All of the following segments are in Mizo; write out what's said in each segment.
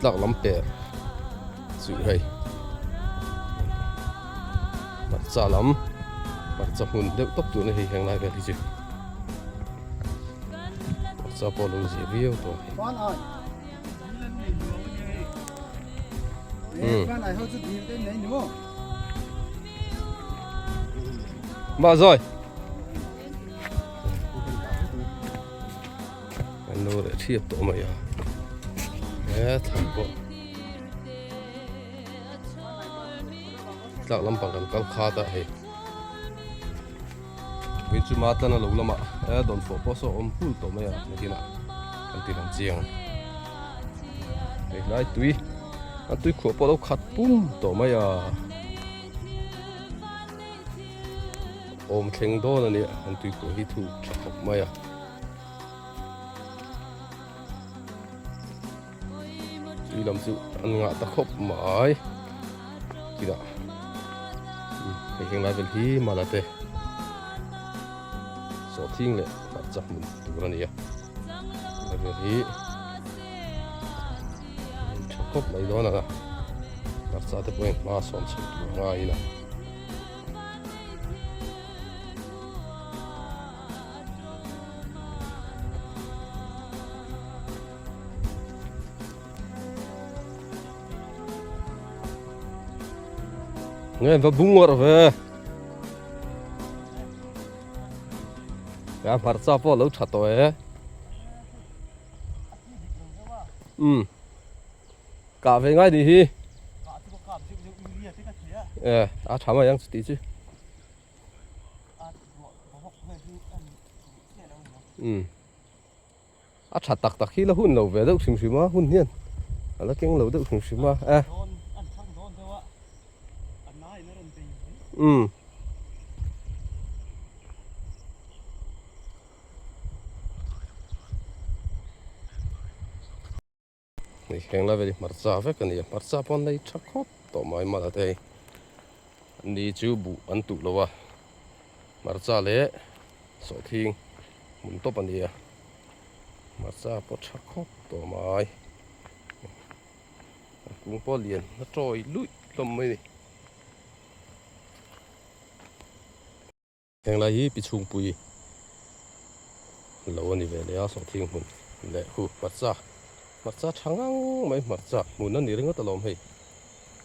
Tlak lam per chu hei hmarcha lam hmarcha hmun deuh tawp tur a ni hei heng lai vel hi chu hmarcha pawh a lo zia viau tawh a hei. Mah zawi. An lo reh thiap tawh mai a he thlan pawh tlak lampang kan kal khat a hei min chu ma tlan a lo lamah he dawnfawh pawh saw awm hul tawh mai a nakinah kan ti lang chiang hei lai tui a tui khuah pawh a lo khat pum tawh mai a. Awm thleng dawn a nia an tuipui hi thu tha khawp mai a. Tui lam chu an ngah ta khawp mai chutah hei heng lai vel hi mala te sawhthing leh hmarcha hmun tur a ni a lai vel hi tha khawp mai dawn a hmarcha te pawhin hma sawm chho tur a ngaiin a. Nghe va bung ngawr ve. Ya hmarcha pawh lo tha tawh e. Um. Kah ve ngai nih hi. E a tha mai ang chuti chu. Um. A tha tak tak hi la hun lo ve deuh hrim hrim a hun hian a la keng lo deuh hrim hrim a e. Um. Hei heng lai vel hi hmarcha vek a ni a hmarcha pawh an nei tha khawp tawh mai mala te hei ni chu buh an tuh lo a hmarcha leh sawhthing hmun tawp a ni a hmarcha pawh tha khawp tawh mai a kung pawh lian a tawi luih hlawm mai a ni. Heng lai hi pi chhungpui lo a ni ve leh a sawhthing hmun leh hu hmarcha hmarcha tha ngang mai hmarcha hmun a ni ringawt alawm hei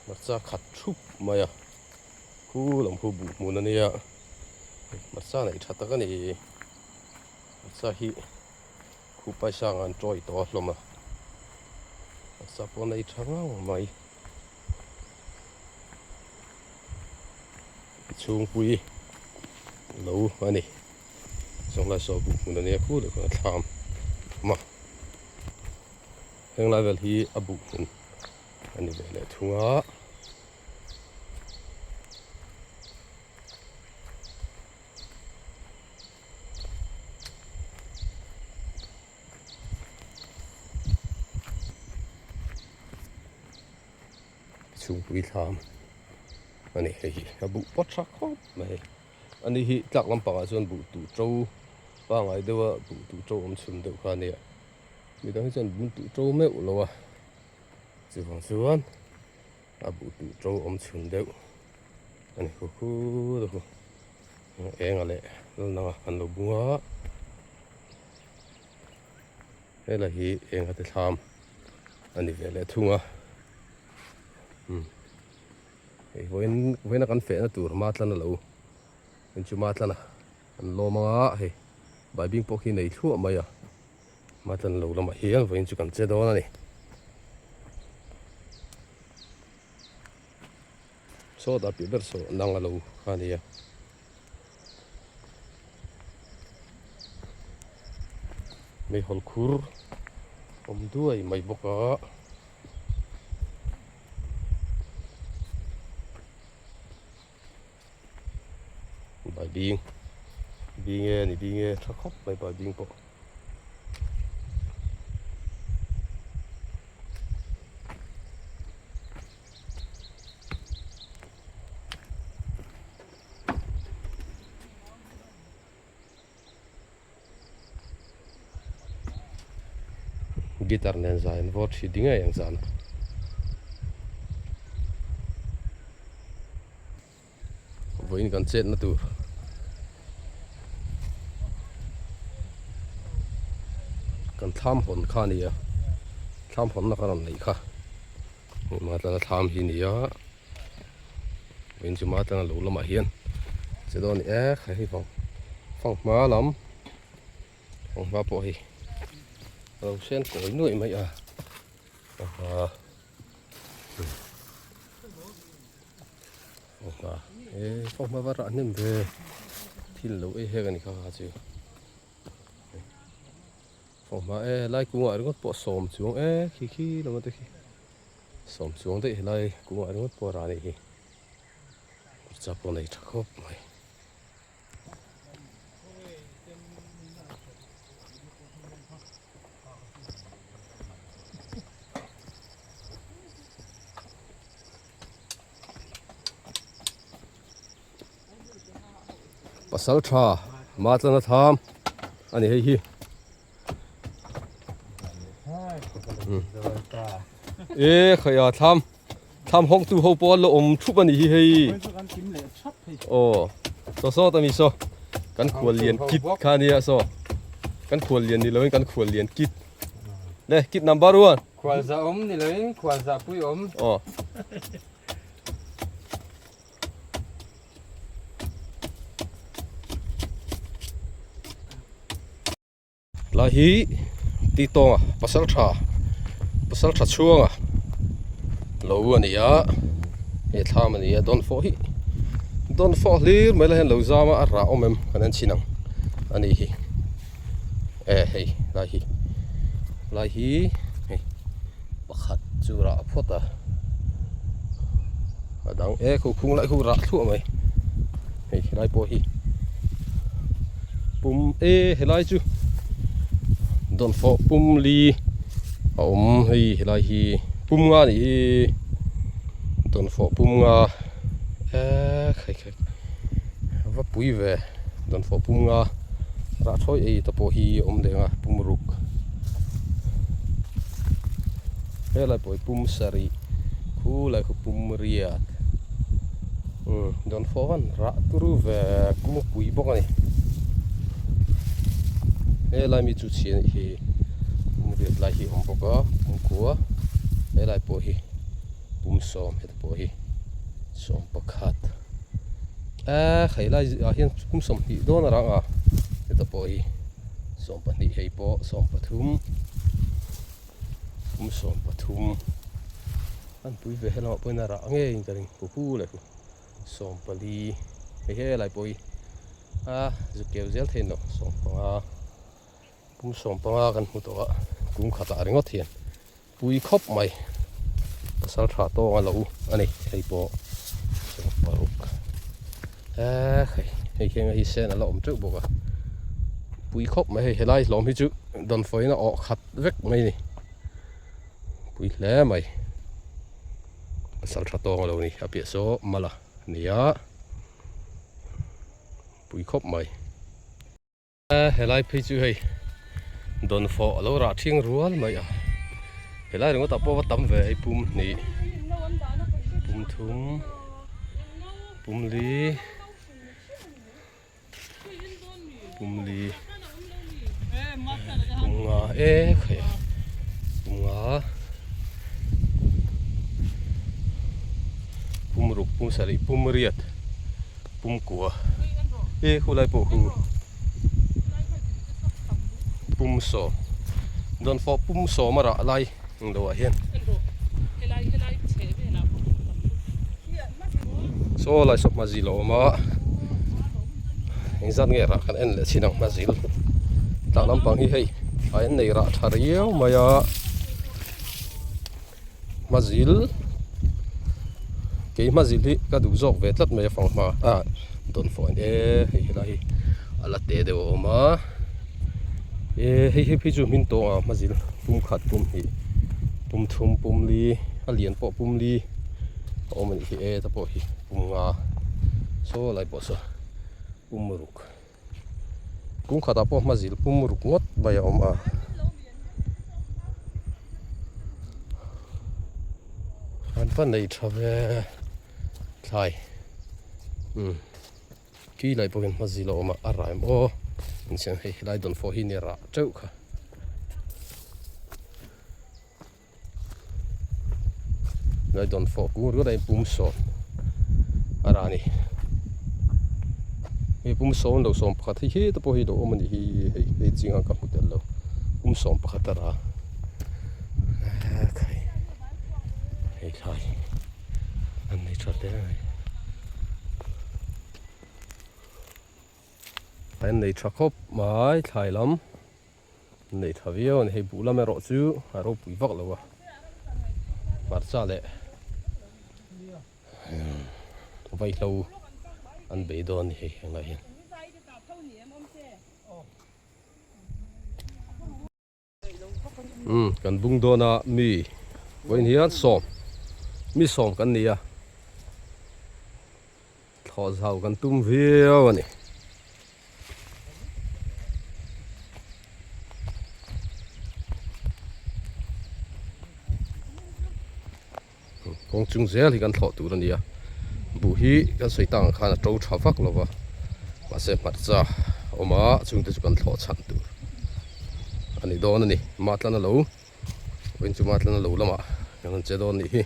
hmarcha khat thup mai a khu lam khu buh hmun a nia hmarcha neih tha tak a ni hmarcha hi khu paisa ang an tawi tawh a hlawm a hmarcha pawh a nei tha ngang mai. Chhungpui lo a ni sawnglai saw buh hmun a nia khu leh khuan a thlam awm a henglai vel hi a buh hmun a ni ve leh thung a. Chhungpui thlam a ni hei hi a buh pawt tha khawp mai ani hi tlak lampangah chuan buh tuh to pangai deuha buh tuh to awm chhun deuh kha a nia midang hi chuan buh tuh to meuh lo a chuvang chuan a buh tuh to awm chhun deuh a ni khu khu deuh khu enga leh lalnanga an lo bung a. Helai hi eng a ti thlam a ni ve leh thung a umm hei vawiin vawiin a kan fehna tur Matlana lo in chu Matlana an lawm ang a hei baibing pawh khi nei thluah mai a Matlana lo lamah hian vawiin chu kan che dawn a ni. Sawtah piah ber saw nang a lo kha a nia. Meihawl khur awm duai mai bawk a. Baibing bing e ni bing e tha khawp mai baibing pawh. Guitar nen zai an vawt hri ding ngei ang zan. Vawiin kan chetna tur. Kan thlam hawn kha a ni a, thlam hawnna ka rawn neih kha. Hei Matlana thlam hi a ni a, vawiin chu Matlana lo lamah hian che dawn a ni e, hei vang fanghma lam fanghma pawh hei a lo sen kawi nuaih mai a, fanghma. Fanghma e fanghma va rah hnem ve thil lo ei hek a ni kha kha chu fanghma e helai kungah ringawt pawh sawm chuang e khi khi lama te khi sawm chuang daih helai kungah ringawt pawh a rah a nih hi hmarcha pawh nei tha khawp mai. Pasal tha Matlana tham a ni hei hi. E khaia thlam thlam hawng tu ho pawh an la awm thup a ni hi hei. Aw saw saw ta mi saw kan khual lian kit kha a nia saw kan khual lian ni loin kan khual lian kit le kit number one. Khual za awm ni loin khual za pui awm. Aw. Lai hi ti tawnga pasal tha pasal tha chhuanga lo a ni a he thlam a ni a dawn fawh hi dawn fawh hlir mai lai hian lo zam a a rah awm em kan en chhin ang a ni hi e hei lai hi lai hi hei pakhat chu rah phawt a a dang e khu khung lai khu rah thluah mai hei helai pawh hi pum e helai chu dawnfawh pum li a awm hei helai hi pum nga nih hi dawnfawh pum nga eee khai khai va pui ve dawnfawh pum nga rah thawi ei te pawh hi a awm leh ang a pum ruk helai pawh hi pum sarih khulai khu pum riat umm dawnfawh van rah turu ve kungpui bawk a ni helai mi chu chhia anih hi pum riat lai hi a awm bawk a pum kua helai pawh hi pum sawm heti pawh hi sawm pakhat eee helai ah hian kum sawmhnih dawn a rang a heta pawh hi 12 hei pawh 13 kum 13 an pui ve helamah pawhin a rah ngeiin ka ring hu hu leh hu 14 hei helai pawh hi a zuk keu zel thei lo 15 kum 15 kan hmu tawh a kum khatah ringawt hian pui khawp mai pasal tha tawng a lo a ni hei pawh paruk eee hei hei hian hi sen a la awm teuh bawk a pui khawp mai hei helai hlawm hi chu dawnfawin a awh khat vek mai a ni pui hle mai pasal tha tawng a lo ni a piah saw mala a ni a pui khawp mai. Helai phei chu hei dawnfawh a lo rah ṭhing rual mai a helai ringawt ah pawh va tam ve hei pum hnih pum thum pum li pum li pum nga e khai a pum nga pum ruk pum sarih pum riat. Pum kua e khulai pawh khu pum sawm dawnfawh pum sawm a rah lai ang lo ah hian saw lai saw hmazil a awm a engzat nge rah kan en leh chin ang hmazil tah lampang hi hei a en nei rah tha riau mai a. Hmazil kei hmazil hi ka duh zawk ve tlat mai a fanghma ah dawnfawh e hei helai hi a la te deuh a awm a e hei hi phei chu hmin tawng a hmazil pum khat pum hnih pum thum pum li a lian pawh pum li a awm a nih hi e ta pawh hi pum nga saw lai pawh saw pum ruk Kung khatah pawh hmazil pum ruk ngawt mai a awm a. An va nei tha ve thlai. Umm. Khi lai pawh hian hma zil a awm a, a rah em aw inchhian hei helai dawnfawh hi nia rah teuh kha. Helai dawnfawh kung ringawt a inpum sawm a rah a ni. Hei pum sawm lo sawm pakhat hei heta pawh hi lo awm a nih hi hei hei ching ang ka hmu tel lo pum sawm pakhat a rah a khai hei thlai. An nei tha hle mai. An nei tha khawp mai thlai lam an nei tha viau a ni hei buh lam erawh chu a ropui vak lo a hmarcha leh vaihlo an bei dawn a ni hei heng lai hian. Umm kan bung dawn a mi vawiin hian sawm mi sawm kan ni a thlawh zau kan tum viau a ni. Kawng chung zel hi kan thlawh tur a ni a buh hi kan sawi tak ang khan a to tha vak lo va mahse hmarcha a awm a chungte chu kan thlawh chhan tur a ni dawn a ni Matlana lo vawiin chu Matlana lo lamah kan rawn che dawn a nih hi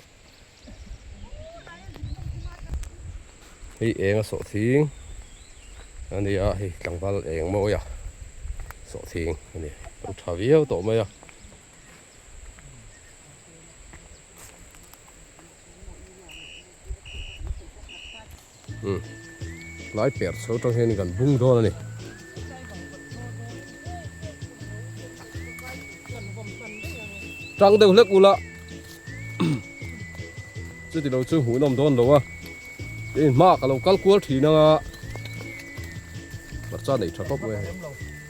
hei eng a sawhthing a ni a hei tlangval eng mawi a sawhthing a ni a tha viau tawh mai a. Umm lai per chho tang hian kan bung dawn a ni. Tang deuh hlek ula chuti lo chu hmuhnawm dawn lo a tin hma ka lo kal kual thin anga hmarcha nei tha khawp mai a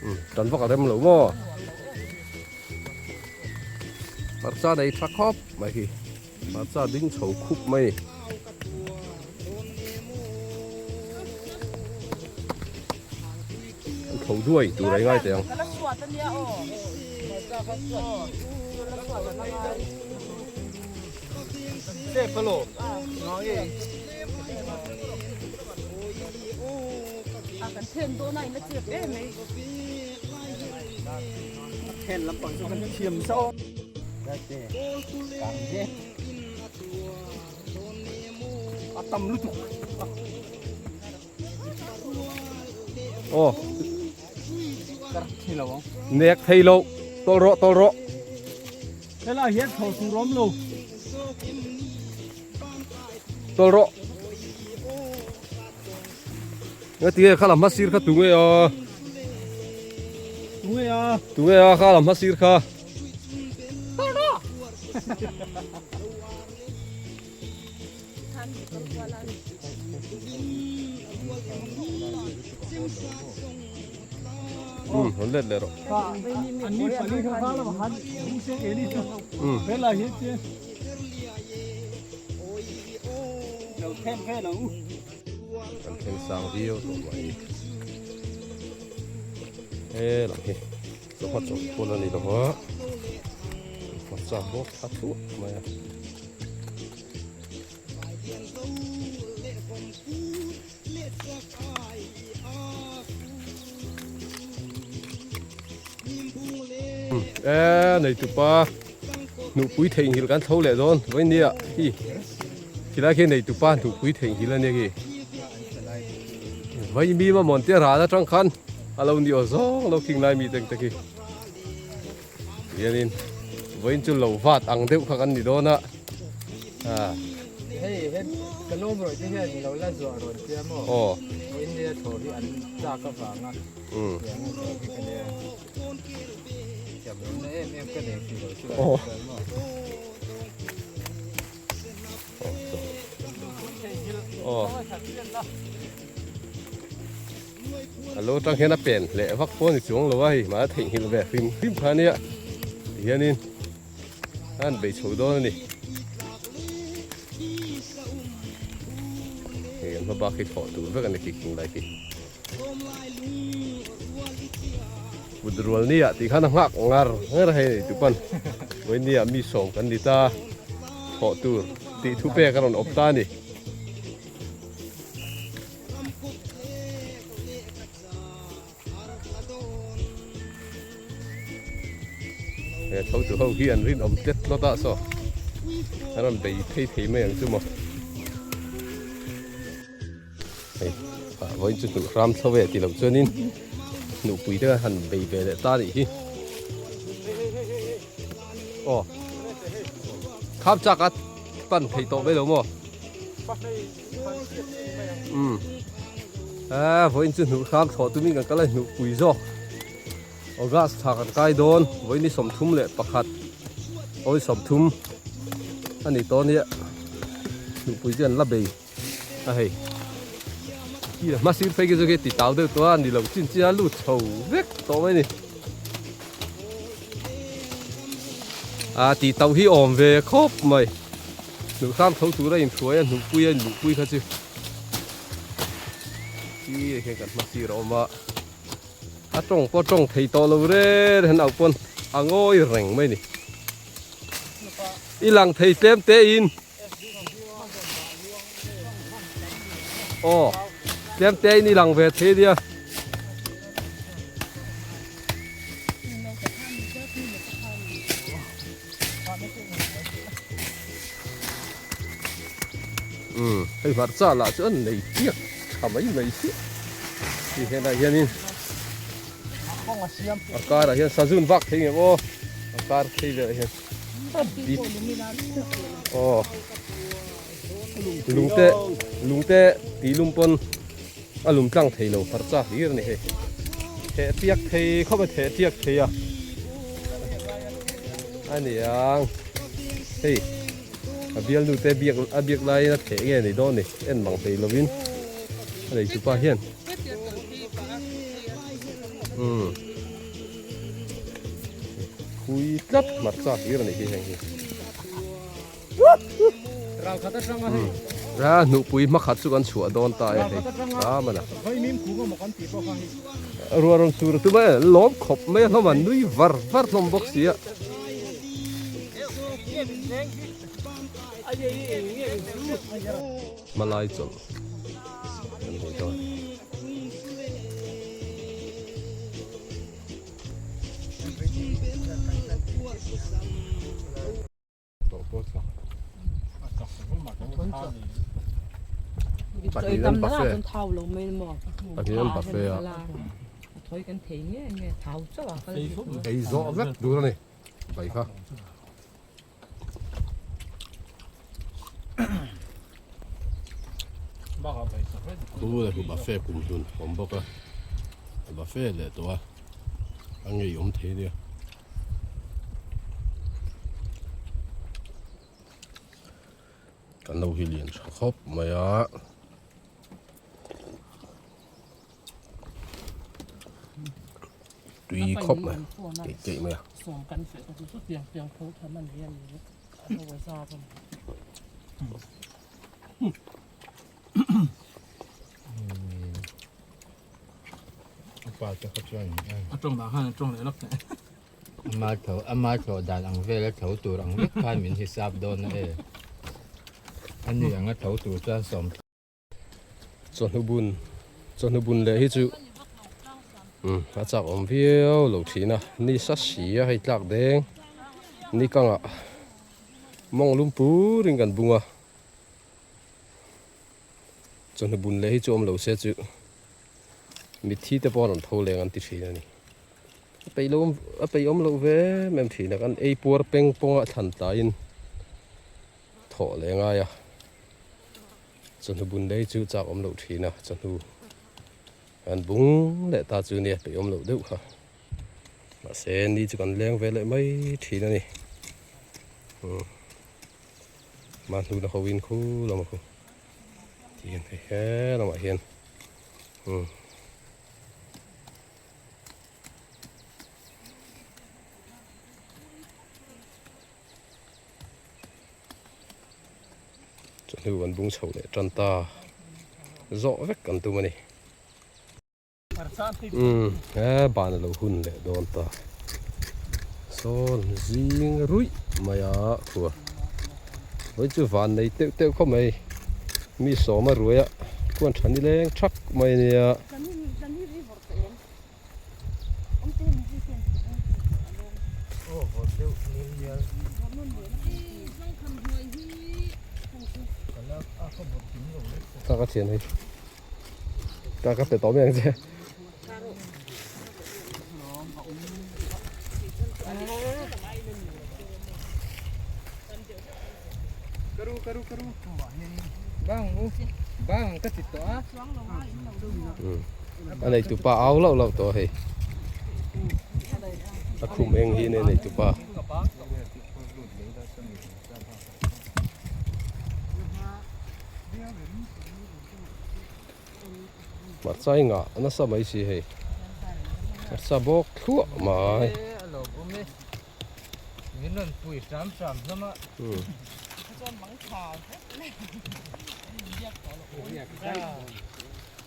umm tan vak a rem lo maw. Hmarcha nei tha khawp mai hi hmarcha ding chho khup mai an tho duai tur a ingai teh ang. Aw nek thei lo tawlh rawh tawlh rawh helai hian tho tur awm lo tawlh rawh Nga ti nge kha lam hma sir kha tu nge a? Tu nge a? Tu nge a kha lam hma sir kha? Um, hon let leh rawh. An ni pali kha kha lam han huseng eli chu. Um. Helai hian che. Lo then vel ang u. Kan thleng sang viau tawh mai. He lam hi chawhma chawp pawn a ni lo va, hmarcha bawk a thuah mai a. E neitupa hnuhpui theihnghilh kan tho leh dawn vawinia hi khilai khi neitupa hnuhpui theihnghilh ania khi vai mi mamawh te ral atang khan a lo ni aw zawng lo khing lai mi te te khi hianin vawiin chu lo vat ang deuh kha kan ni dawn a ah hei he ka lawm rawih te hian lo la zuah rawn tia maw aw vawiin nia thaw hi an chak avanga tiang a zuah hi ka nia thiam lo na em em ka nei tih lo chu aw aw A lo tang hian a pen leh vak pawh a ni chuang lo a hei mahse theihnghilh ve hrim hrim kha ania tihianin a han bei chho dawn a ni hei an hma bak hi thlawh tur vek a ni khi khing lai khi kut rual nia tih khan a nghak ngar ngar a hei nei tupan vawinia mi sawm kan ni ta thlawh tur tih thu pek a rawn awp ta a ni. He tho tu ho hi an rinawm tlet tlawt a saw an rawn bei phei thei mai ang chu maw. Hei ah vawiin chu hnuh hram thlo e tih loh chuanin hnuhpui te khan han bei ve leh ta anih hi. Aw kham chak a pan thei tawh mai lo maw? Umm ah vawiin chu hnuh hram thlawh tumin kan kal a hnuhpui zawk. August thla kan kai dawn vawiin 31 awi 30 a ni tawh ania hnuhpui chu an la bei a hei khi a hma sir phei khi chu khi ti tau deuh tawh a ni lo chin chin a lut chho vek tawh mai a ni a tih tauh hi awm ve khawp mai hnuhhram tho tur a inhruai a hnuhpui a inluhpui kha chu khi ah hian kan hma sir a awm a. A tawng pawh tawng thei tawh lo reng reng au pawn a ngawi reng mai ni. I lang thei tlem te in. Aw tlem te in i lang ve thei nia. Umm hei hmarcha lah chu an nei chiak tha mai mai si ti henah hianin a karah hian sazun vak thei ngem aw a kar phei velah hian bit aw lungte lungte tih lum pawn a lum tlang thei lo hmarcha hlir a ni hei theh tiak thei khawp a theh tiak thei a a niang hei. A bialnu te biak a biak laiin a theh nge ni dawn ni en mang thei lovin a nei chu pa hian umm phui tlat hmarcha hlir a nih hi heng hi a hnuhpui hmakhat chu kan chhuah dawn ta e hei a mana ruah rawn sur tum a lawm khawp mai a hlawm a nui var var hlawm bawk si a. Hmalai chawlh kan nei dawn. Pahnih an buffet pahnih an buffet a ei zawh vek tur a ni. Bai kha. Khu leh khu buffet kum hlun awm bawk a buffet leh tawh a a ngei awm thei nia. Kan lo hi lian tha khawp mai a. Tui khawp mai keih keih mai a. Ama thlawh dan ang vela tho tur ang vek khan min hisap dawn a e. Ani anga tho tur chuan sawm. Chawhnu bun chawhnu bun leh hi chu umm a chak awm viau lo thin a ni sa si a hei tlak deng ni kangah mawng lum purin kan bung a chawhnu bun leh hi chu awm lo se chu mitthi te pawh an rawn tho leng an ti thin a ni a peih lo a peih awm loh ve em em thin a kan ei puar peng pawng a thlan tlaiin thawh leh ngai a. Chawhnu bun lei chu chak awm loh thin a, chawhnu an bung leh ta chu nia peih awm loh deuh kha. Mahse ni chu kan leng ve leh mai thin a ni. Umm mahnu na ho in khu lam a khu ti hian hei he lamah hian umm. Chawhnu an bung chho leh tan ta zawh vek an tum a ni. Umm he ban a lo hun leh dawn ta sawn zing ruih mai a khua vawi chu van nei teuh teuh khawp mai mi sawm a ruai a khuan tha nileng thak mai a nia. Vawt deuh nil nial. Ka ka thian hei. Ka ka pe tawh mai ang che. A nei tupa au loh loh tawh hei a khum eng hi a nei tupa. Hmarcha hi ngah nasa mai si hei hmarcha bawk thluah mai. Min rawn pui hram hram hlawm a.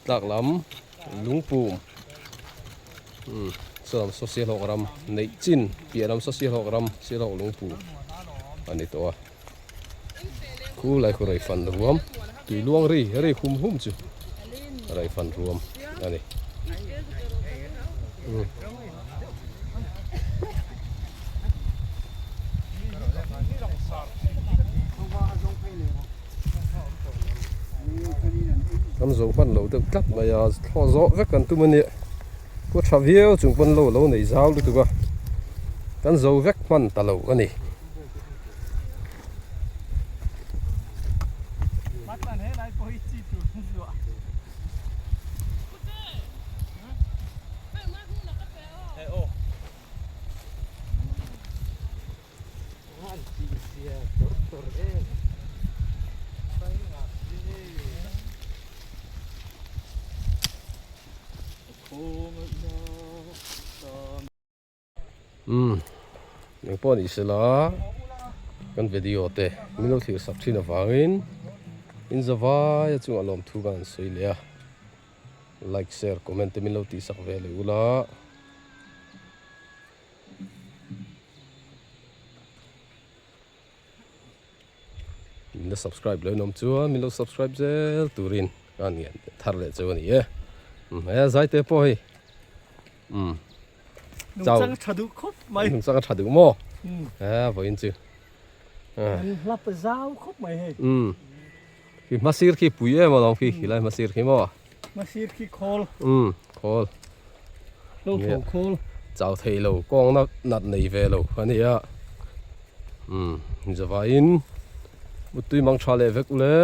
Tlak lam lungpum chuan saw sialhawk ram neih chin piah lam saw sialhawk ram sialhawk lungpum a ni tawh a khu lai khu rei fan ruam tui luang ri ri hum hum chu rei fan ruam a ni. Kan zo hman lo deuh tlat mai a thlawh zawh vek kan tum a nia khaw tha viau chung pawn lo lo nei zau lutuk a kan zo vek hman ta lo a ni. Umm eng pawh ni sela kan video te min lo thlir sak thin avangin in zavai a chungah lawmthu kan han sawi leh a like share comment te min lo tih sak ve leh ula. Min la subscribe lo in awm chuan min lo subscribe zel turin ka han ngen thar leh chu a ni e umm he zai te pawh hei umm nungchang a tha duh khawp mai nungchang a tha duh maw he vawiin chu an hlap zau khawp mai hei umm khi hmasir khi pui em alawm khi khilai hmasir khi maw hmasir khi khawl umm khawl lo tho khawl chau thei lo kawng na nat nei ve lo a nia umm zavaiin mutui mang tha leh vek ule.